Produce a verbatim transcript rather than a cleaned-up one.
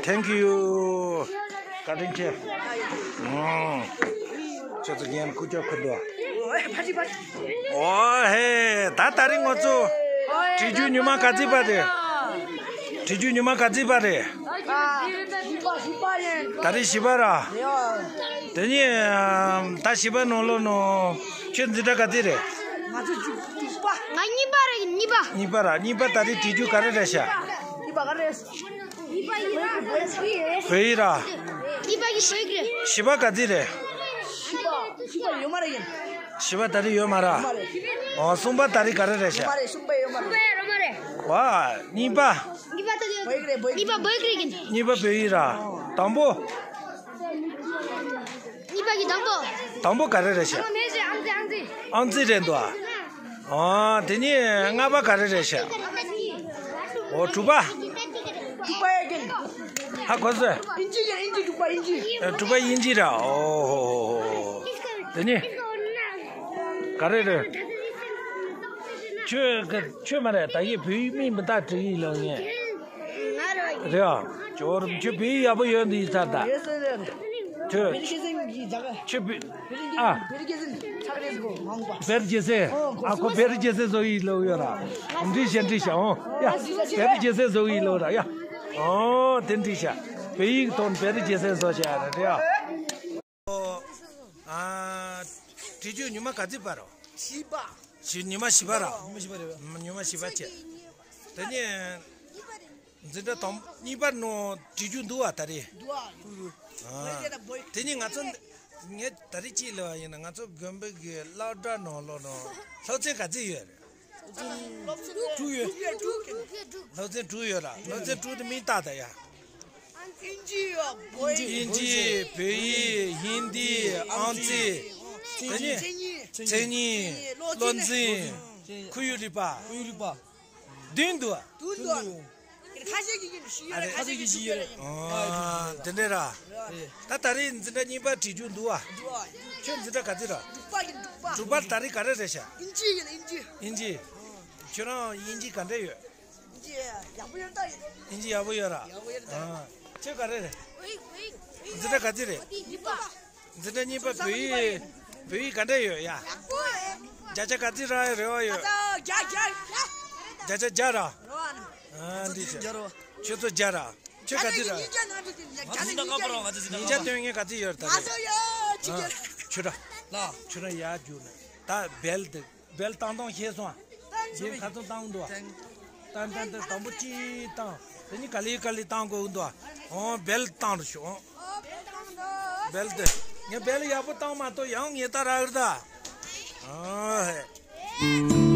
Thank you. བཀའ་དྲིན་ཆེ། ཨང་། ཁྱོད་ཚོ་རྒན་སྐུ་ཅོག་ཁུར་འདུག་ཨོ་ཧེ། ད་ད་རིང་ང་ཚོ་དྲི་ཆུ་ཉི་མ་ག་ཚོད་པ་རེད། དྲི་ཆུ་ཉི་མ་ག་ཚོད་པ་རེད། ད་རིང་བཞི་པ་ར། དེ་ནས་ད་བཞི་པ་ནང་ལོགས་ནང་ཁྱོད་འཛིན་གྲྭ་ག་ཚོད་རེད། ང་ཚོ་དྲུག་པ། ང་གཉིས་པ་རེད། གཉིས་པ། གཉིས་པ་ར། གཉིས་པ་ད་རིང་དྲི་ཆུ་ག་རེ་རེད་ཤག་གཉིས་པ་ག་རེ་རེད། བོད་ཡིག་ར། གཉིས་པ་གི་བོད་ཡིག་རེད། བཞི་པ་ག་ཚོད་རེད། བཞི་པ་ཡོད་མ་རེད་ཡིན། བཞི་པ་ད་རེས་ཡོད་མ་རེད། ཡོད་མ་རེད། ཨོ་གསུམ་པ་ད་རེས་ག་རེ་རེད་ཤག་གསུམ་པ་ཡོད་མ་རེད། ཡོད་མ་རེད། ཝ། གཉིས་པ། གཉིས་པ་ད་རེས་བོད་ཡིག་རེད། བོད་ཡིག་གཉིས་པ་བོད་ཡིག་རེད་ཡིན། གཉིས་པ་བོད་ཡིག་ར། དང་པོ། གཉིས་པ་གི་དང་པོ། དང་པོ་ག་རེ་རེད་ཤག་ཨང་རྩིས་རེད་འདུག་ཨ། ཨོ་དེ་ནས་ལྔ་པ་ག་རེ་རེད་ཤག་ཨོ་དྲུག་པ། དྲུག་པ་ཡ་གི། ཧ་གོ་སོང་། དབྱིན་ཇི་གི། དབྱིན་ཇི། དྲུག་པ་དབྱིན་ཇི། ཨེ་དྲུག་པ་དབྱིན་ཇི་ར། ཨོ་ཧོ་ཧོ་ཧོ། དེ་ནི་ག་རེ་རེད། ཁྱོད་ཁྱོད་མ་རེད། ད་ཡིན་བོད་ཡིག་མིང་མི་རྟག་བྲིས་ཡིན་ལོ་ངས། རེད་ཨ། ཇོ་རུ་ཁྱོད་བོད་ཡིག་ཡག་པོ་ཡོད་འདི་ཡིན་ཚར་ད། ཁྱོད་ཁྱོད་བོད། ཨ། བེར་རྒྱལ་སྲས། ཨ་ཁོ་བེར་རྒྱལ་སྲས་བཟོ་ཡི་ལོ་ཡོད་ར། འདྲི་ཤ་འདྲི་ཤ་ཨོ། ཡ། བེར་རྒྱལ་སྲས་བཟོ་ཡི་ལོ་ར་ཡ། ཨོ་དེ་འདྲི་ཤ། བོད་ཡིག་ཐོག་བེར་རྒྱལ་སྲས་བཟོ་བྱ་ར་རེད་ཨ། ཨ། དྲི་ཆུ་ཉི་མ་ག་ཚོད་པ་རོ། བཞི་པ། བཞི། ཉི་མ་བཞི་པ་ར། ཉི་མ་བཞི་པ་རེད། ཉི་མ་བཞི་པ་བྱས། དེ་ནས། འཛིན་གྲྭ་དང་གཉིས་པ་ནང་དྲི་ཆུ་འདུག་བ་ད་རེས། འདུག་ཨ། དེ་ནི་ང་ཚོ་ངས་ད་རེས་ཅིག་ལབ་པ་ཡིན་ན། ང་ཚོ་དགོན་པའི་གི་སློབ་གྲྭ་ནང་ལོགས་ནང་སློབ་ཚན་ག་ཚོད་ཡོད་རེད། སློབ་ཚན་དྲུག་ཡོད། སློབ་ཚན་དྲུག་ཡོད་ར། སློབ་ཚན་དྲུག་དེ་མིང་བཏགས་ད་ཡ། དབྱིན་ཇི་ཡོད། བོད་ཡིག་དབྱིན་ཇི། བོད་ཡིག་ཧིན་དི། ཨང་རྩིས། དེ་ནི་མཚན་ཉིད། མཚན་ཉིད། སློབ་ཚན། ཁོར་ཡུག་རིག་པ། ཁོར་ཡུག་རིག་པ། བདུན་འདུག་བ། བདུན་འདུག་བ། ཁ་ཤས་ཀྱིས་ཡིན། ཞུ་ཡ་རེད། ཁ་ཤས་ཀྱིས་ཞུ་ཡ་རེད། ཨ། དེ་འདྲ་ར། ད་ད་རེས་འཛིན་གྲྭ་གཉིས་པ་དྲི་ཆུ་འདུག་བ། འདུག་བ། ཁྱོད་འཛིན་གྲྭ་ག་ཚོད་ར། དྲུག་པ་གི། དྲུག་པ། དྲུག་པ་ད་རེས་ག་རེ་རེད་ཤག་དབྱིན་ཇི་ཡིན། དབྱིན་ཇི། དབྱིན་ཇི། ཁྱོད་རང་དབྱིན་ཇི་ག་འདྲ་ཡོད། དབྱིན་ཇི་ཡག་པོ་ཡོད་ད། དབྱིན་ཇི་ཡག་པོ་ཡོད་ར། ཡག་པོ་ཡོད་ད། ཨ། ཁྱོད་ག་རེ་རེད། འཛིན་གྲྭ་ག་ཚོད་རེད། གཉིས་པ། འཛིན་གྲྭ་གཉིས་པ། བོད་ཡིག་བོད་ཡིག་ག་འདྲ་ཡོད་ཡ། ཡག་པོ་རེད། བརྒྱ་ཆ་ག་ཚོད་རག་ཡ་རེ་བ་ཡོད། བརྒྱ་ཆ་བརྒྱ་ཆ་བརྒྱ་ར། རེ་བ་ནི། ཨ་འདི་ཆ། ཁྱོད་ཚོ་བརྒྱ་ར། ཁྱོད་ཚོ་བརྒྱ་ར། ཁྱོད་ག་ཚོད་རག་ང་ཚོ་ཉིས་བརྒྱ་ནང་དུ་ཉིས་བརྒྱ་ནང་དུ། ཉིས་བརྒྱ་སྟོན་མཁན་ག་ཚོད་ཡོད་ད། ང་ཚོ་ཡོད་ཆིག་བརྒྱ། ཁྱོད་ར། ལ། ཁྱོད་ར་ཡར་རྒྱུགས་ན་ད་བེལ་དེ། བེལ་བཏང་སྟངས་ཤེས་སོང་ཨ། ཏན་ཏན་ཏན། དང་པོ་གཅིག་བཏང་། དེ་ནི་ག་ལེ་ག་ལེ་བཏང་དགོས་འདུག་ཨ། ཨོ་བེལ་བཏང་རུ་ཤོག་ཨོ། བེལ་དེ། ངས་བེལ་ཡག་པོ་བཏང་མ་གཏོགས་ཡང་ངས་ད་རག་རེད་ད། ཨོ་ཧེ།